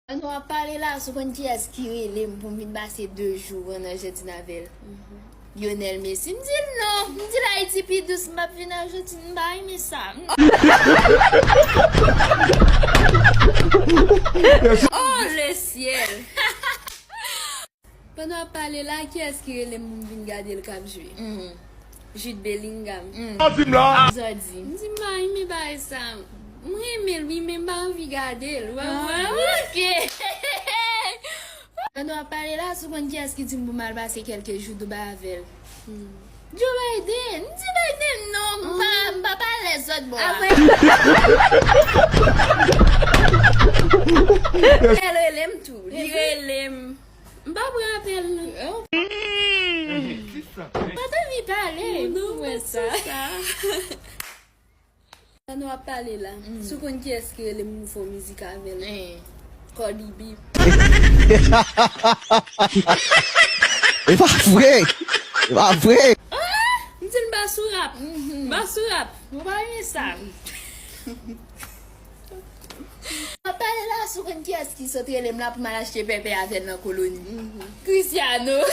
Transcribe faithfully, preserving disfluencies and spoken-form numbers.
Pandan w ap pale la, si w konn kiyès ki rele m pou m vin pase de jou an Ajantìn avè l? Lionel Messi. M di l non. M di l Ayiti pi dous, m p ap vin Ajantìn, m pa renmen sa. Oh, le ciel! Pandan w ap pale la, kiyès ki rele m pou m vin gade l k ap jwe? Jude Bellingham. Sa w di m la? Sa w di? M di m pa renmen bagay sa. M renmen l, wi, men m pa anvi gade l. Ou wè, ou wè, ok. Pandan w ap pale la, si w konn kiyès ki di m pou m al pase kèlke jou Dubai avè l? Joe Biden. M di Biden non, m pa, m pa pale lèzòt bò a. Apre, l rele m tou. Li rele m. M pa pran apèl non. M pa t anvi pale. Non, mwen sa. Sa nou ap pale la. Si w konn kiyès ki rele m pou m fè yon mizik avè l? Cardi B. E pa vre. E pa vre. M di l m pa sou rap. M pa sou rap. Mwen pa renmen sa. Mwen pale la, si w konn kiyès ki sot rele m la pou m al achte pèpè avè l nan koloni. Cristiano.